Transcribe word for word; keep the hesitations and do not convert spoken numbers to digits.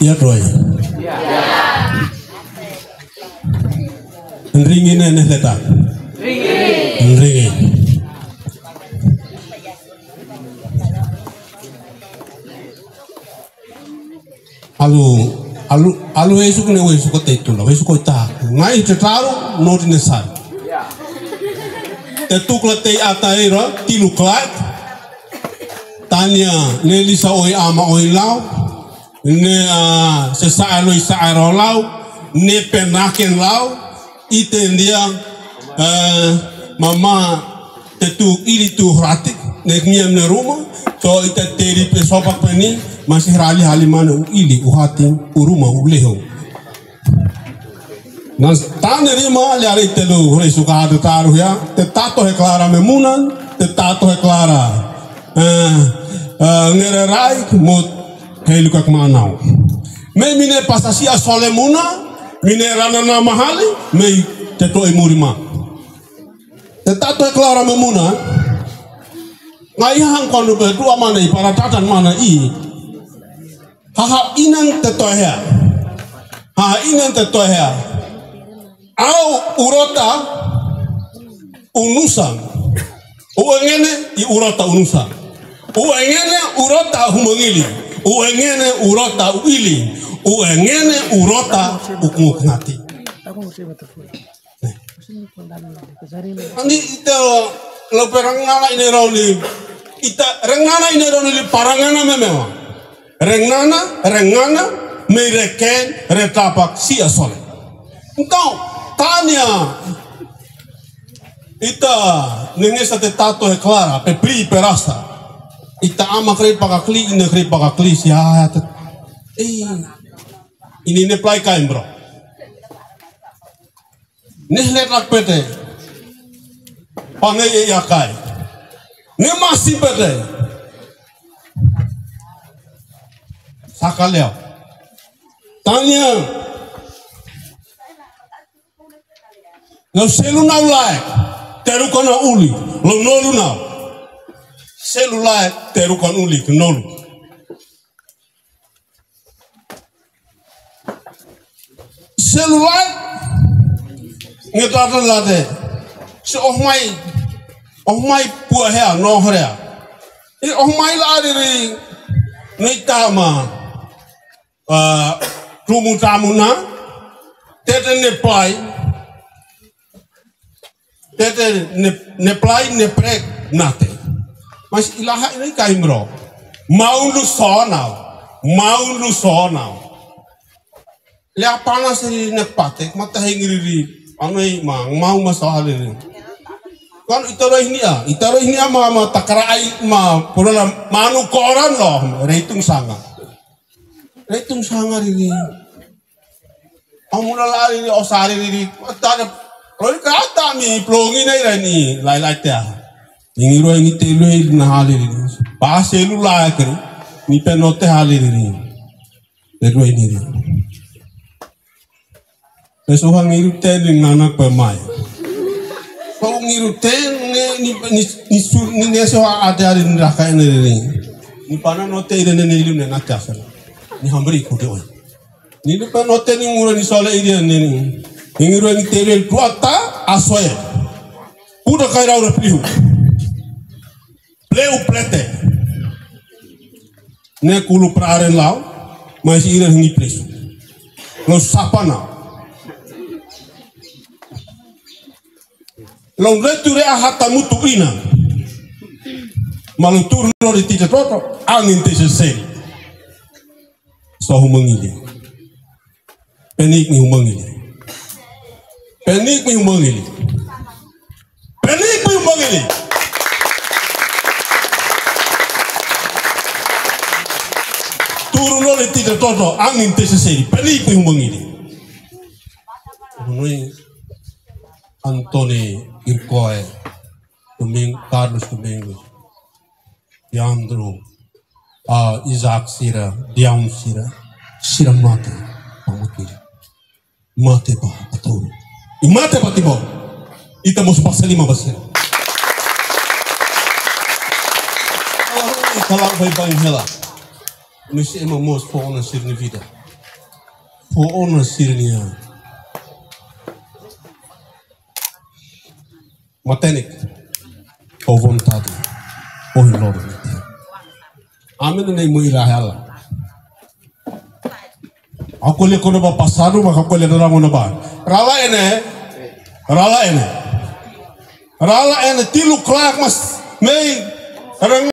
Iha dois. Ringi ne'e ne'e leta. Ringi. Alu, alu, alu esu kene esu ko tetu la, esu ko ta. Ngai te taru, no di nesar. Te tukla te ata era, tilu klak. Tanya, ne lisa oi ama oi lau. Ne, ah, se sa alo isa aro lau. Ne penaken lau. Ita ndia, eh, mama tetu ili tu ratik, ne niam ne ruma, so ita teri pe sopak pe ni, masih rali hali mana u ili, u hatin, u ruma, u leho. Nas tane rima, le ari telu, rei suka hadu taru ya, te tato he Clara Memunan, te tato he Clara, eh, eh, ngere rai, mot, hei luka kmanau. Me mine pasa sia sole muna, mine rana na mahali, me te to imuri ma. Te tato he Clara Memunan, ngai han kuandu be dua mana i para tatan mana i. Haha inan te tohea. Haha inan te tohea. Au urota unusan. U engene i urota unusan. U engene urota humangili. U engene urota u ili. U engene urota u kunguk ngati. Ani ita lo perang nana ine roni. Ita reng nana ine roni li parangana memewa. Reng nana, reng nana, mei reken, retapak, sia sole. Entaun, tanya, ita, nengesa te tato he Clara, pe pri, pe rasa. Ita ama kre pakakli, ine kre pakakli, sia, te, eh, ini ne plai kain, bro. Ne'e letak pete. Pangai e yakai. Ne'e masi pete. Sakaleo. Tanya. Nau selu nau lae. Terukan nau uli. Lo nolu nau. Selu lae. Terukan uli. Nolu. Selu lae, nge tata late. Se oh mai, oh mai pua hea, no hea. I oh mai la ari ri, no ita ma, ah, tumu tamu na, tete ne plai, tete ne, ne plai ne prek nate. Mas ilaha ini kaimro. Maun lu sonau. Maun lu sonau. Lea panas ini ne patek, mata hengiri di. Anu i ma, mau masalah ini. Kan ita roh ini ah, ita roh ini ama, ama takarai ma, pura la manu koran lo, reitung sanga. Reitung sanga ini. Amuna la ari ni osari ni di. Tada. Roi kata mi plongi na ira ni lai lai tea. Ini roi ni telu ni na hali ni. Ba selu la kri. Ni penote hali ni. Te roi ni. Peso hang iru ten ni nana pe mai. Kau ngiru ten ni ni ni ni sur ni ne so ada ari ni raka ni ni. Ni pana no te ira ni ni ilu ni na tiasa. Ni hambri ko de oi. Ni lupa no teni ngura ni sola iri ni ni. Ni ngura ni teri tuata asoe. Puda kairau repliu. Pleu plete. Ne kulu praren lau. Mas ira ni presu. Lo sapana. Lo retu re ahata mutu ina. Malu turno di tita toto. Angin te seseri. So humangili. Penik mi humangili. Penik mi humangili. Penik mi humangili. Turun lo le tita toto, angin te seseri. Penik mi humangili. Nui Anthony Irkoe, Domingo, Carlos Domingo, Leandro, ah, Isaac sira, Dion sira, sira mate, pamut kiri. Mate ba Ataúro. I mate ba Timor. Ita mós pasa lima ba sira. Kalau i kalau vai bang hela. Misi ema mós fó ona sira-nia vida. Fó ona sira-nia matenek ho vontade, ohin loron. Ami ne'e imi la hela. Ha'u ko'alia kona-ba pasadu, mak ha'u ko'alia daudaun kona-ba. Rala ne'e, rala ne'e. Rala ne'e tilu klak mas mei. Rang